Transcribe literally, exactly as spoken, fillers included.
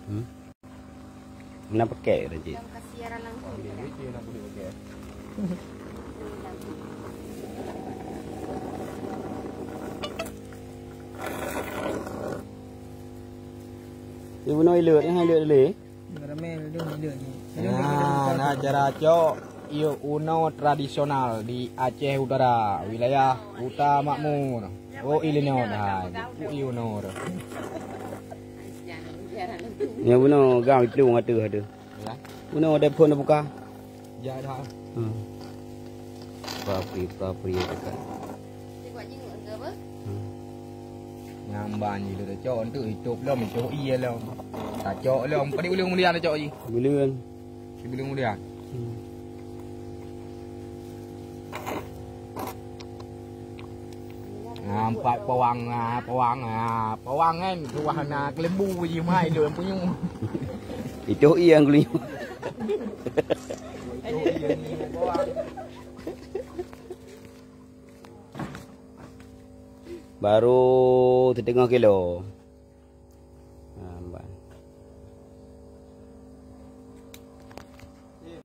Hmm. Meunan pakèk dah cit. Ibu no ileut, ha, ileut lé. Ramé lé, ileut ni. Nah, nah, cara cok ié uno tradisional di Aceh Utara, wilayah Kuta Makmur. Oh, ileunyoe dah. Ié uno. Nyoe bunoe gam iplueng ateueh tu. Ya. Bunoe ada phon buka. Ya dah. Hmm. Papri, papri buka. Hmm. Nyamban ji tu cok untuk hidup lom, itu iya lom. Tak cok lom, pada ulung mulia cok ji. Ulung. Sebelum mulia. Hmm. Ah, empat pawang, ah, pawang, ah, pawang kan, ruah na kelembu ji mai lôn punya. Itu iya yang geliu. Baru setengah kilo.